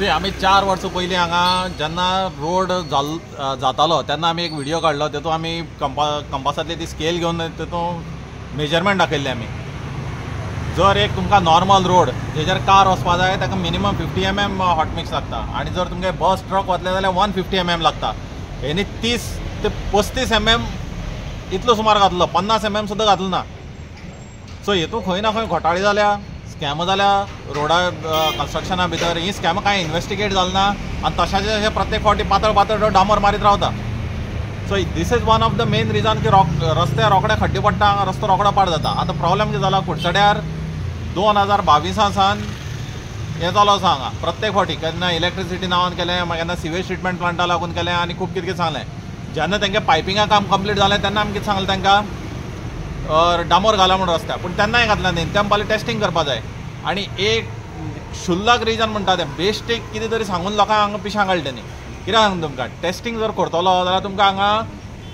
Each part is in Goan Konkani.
सी आमी 4 वर्सां पयलीं हांगा जेन्ना रोड जातालो तेन्ना आमी एक व्हिडियो काडलो, तेतूंत आमी कंपासांतली ती स्केल घेवन तेतूंत मेजरमेंट दाखयल्लें आमी. जर एक तुमकां नॉर्मल रोड जेचेर कार वचपा जाय ताका मिनिमम 50 mm हॉट मिक्स लागता आनी जर तुमगे बस ट्रक वतले जाल्यार 150 mm लागता. हेणी 30 ते 35 mm इतलो सुमार घातलो, 50 mm सुद्दां घातलो ना. सो हेतून खंय ना खंय घोटाळे जाल्या, स्कॅम जाल्या रोडा कन्स्ट्रक्शना भितर. ही स्कॅम कांय इन्वेस्टिगेट जाल ना आनी तशाचे तशें प्रत्येक फावटी पातळ पातळ डांबर मारीत रावता. So this is one of the main reason की रस्त्यार रोखडे खड्डे पडटा, रस्तो रोखडो पाड जाता. आतां प्रॉब्लेम कितें जाला कुडचड्यार 2022 सावन हें चालू आसा हांगा प्रत्येक फावटी. केन्ना इलेक्ट्रिसिटी नांवान केलें, मागीर केन्ना सिवेज ट्रिटमेंट प्लांटा लागून केलें आनी खूब कितें कितें सांगलें. जेन्ना तेंगे पायपिंगा काम कंप्लीट जालें तेन्ना आमी कितें सांगलें तांकां डांबर घाला म्हूण रस्त्यार, पूण तेन्नाय घातला न्ही. तें म्हणपाक टेस्टिंग करपा जाय. आनी एक क्षुल्लक रिजन म्हणटा तें बेश्टेक कितें तरी सांगून लोकांक हांगा पिशां काडलें न्ही. कित्याक सांगता तुमकां, टेस्टिंग जर करतलो जाल्यार तुमकां हांगा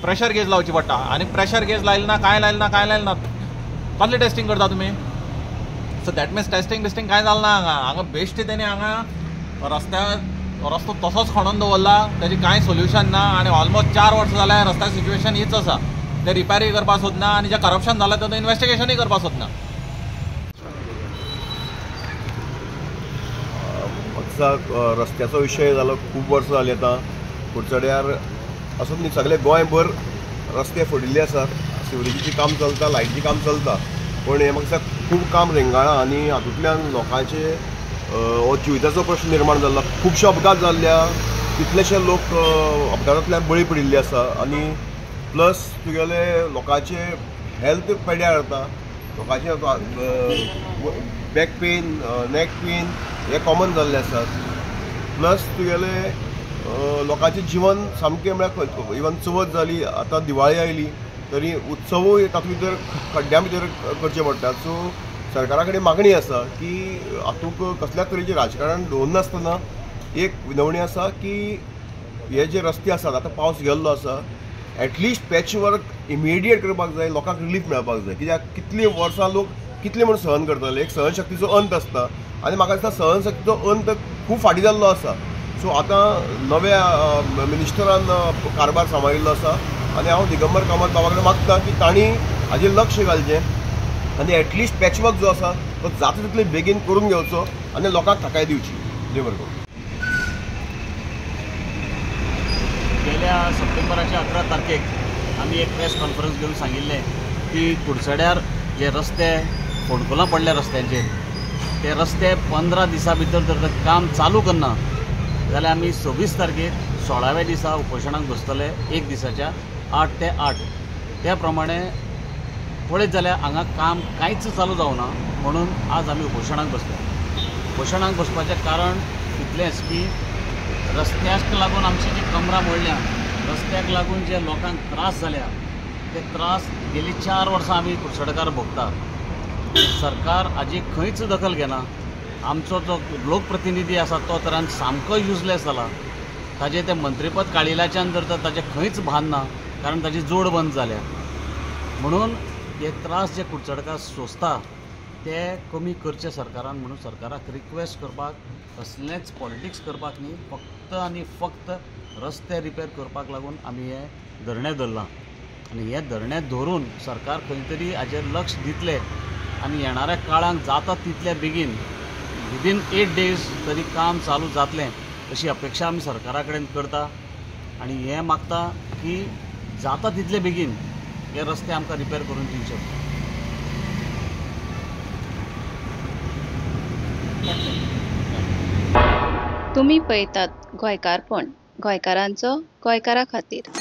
प्रेशर गेज लावची पडटा आनी प्रेशर गेज लायले ना, कांय लायलें ना, कांय लायलें ना, कसलें टेस्टिंग करता तुमी? सो that means testing बिस्टिंग कांय जालें ना हांगा. हांगा बेश्टें तेणी हांगा रस्त्यार रस्तो तसोच खणून दवरला, ताजें कांय सोल्युशन ना. आनी ऑलमोस्ट 4 वर्सां जाल्यार रस्त्यार सिच्युएशन हीच आसा. ते रिपेरूय करपाक सोदना आनी जें करप्शन जालां तें इन्वेस्टिगेशनूय करपाक सोदना. रस्त्याचो विशय जालो, खूब वर्सां जालीं आतां कुडचड्यार असो न्ही, सगळे गोंयभर रस्ते फोडिल्ले आसात, सिवरेजीचें काम चलता, लायटीचें काम चलता, पूण हें म्हाका दिसता खूब काम रेंगाळां आनी हातूंतल्यान लोकांचे हो जिविताचो प्रश्न निर्माण जाला. खुबशे अपघात जाल्ल्या, कितलेशे लोक अपघातांतल्यान बळी पडिल्ले आसा आनी प्लस तुगेले लोकांचे हेल्थ पेड्यार जाता, लोकांचे बॅक पेन, नेक पेन हे कॉमन जाल्ले आसात. प्लस तुगेले लोकांचें जिवन सामकें म्हळ्यार इवन चवथ जाली, आतां दिवाळी आयली तरी उत्सवूय तातूंत भितर खड्ड्यां भितर करचे पडटात. सो सरकारा कडेन मागणी आसा की हातूंत कसल्याच तरेचें राजकारण दवरनासतना एक विनवणी आसा की हे जे रस्ते आसात, आतां पावस गेल्लो आसा, एटलिस्ट पॅच वर्क इमिडिएट करपाक जाय, लोकांक रिलीफ मेळपाक जाय. कित्याक कितलीं वर्सां लोक कितले म्हूण सहन करतले, एक सहनशक्तीचो अंत आसता आनी म्हाका दिसता सहनशक्तीचो अंत खूब फाटीं जाल्लो आसा. सो आतां नव्या मिनिस्टरान कारभार सांबाळिल्लो आसा आनी हांव दिगंबर कामत बाबा कडेन मागता की तांणी हाजेर लक्ष घालचें आनी एटलिस्ट पॅचवर्क जो आसा तो जाता तितले बेगीन करून घेवचो आनी लोकांक थाकाय दिवची. देव बरें करूं. गेल्या सप्टेंबराच्या 11 तारखेक आमी एक प्रेस कॉन्फरन्स घेवन सांगिल्लें की कुडचड्यार जे रस्ते फोंडकुलां पडल्या रस्त्यांचेर ते रस्ते 15 दिसां भितर जर काम चालू करना जाल्यार आमी 26 तारखेक 16व्या दिसा उपोशणाक बसतले, एक दिसाच्या 8 ते 8. त्या प्रमाणे पळयत जाल्यार हांगा काम कांयच चालू जावना म्हणून आज आमी उपोशणाक बसले. उपोशणाक बसपाचें कारण इतलेंच की रस्त्याक लागून आमची जी कमरां मोडल्या, रस्त्याक लागून जे लोकांक त्रास जाल्या ते त्रास गेली 4 वर्सां आमी कुडचडकार भोगता. सरकार हाजी खंयच दखल घेना. आमचो जो लोकप्रतिनिधी आसा तो तरान सामको युजलेस जाला. ताजें तें मंत्रीपद काडिल्ल्याच्यान जर तर ताजें खंयच भान ना, कारण ताजी जोड बंद जाल्या. म्हणून हे त्रास जे कुडचडकार सोंसता ते कमी करचे सरकारान. म्हणून सरकाराक रिक्वेस्ट करपाक, कसलेंच पॉलिटिक्स करपाक न्ही, फक्त आनी फक्त रस्ते रिपेर करपाक लागून आमी हें धरणें धरलां आनी हें धरणें धरून सरकार खंय तरी हाजेर लक्ष दितले आनी येणाऱ्या काळांत जाता तितले बेगीन विदीन 8 डेज तरी काम चालू जातलें अशी अपेक्षा आमी सरकारा कडेन करता आनी हें मागता की जाता तितले बेगीन हे रस्ते आमकां रिपेर करून दिवचे. तुमी पळयतात गोंयकारपण, गोंयकारांचो गोंयकारा खातीर.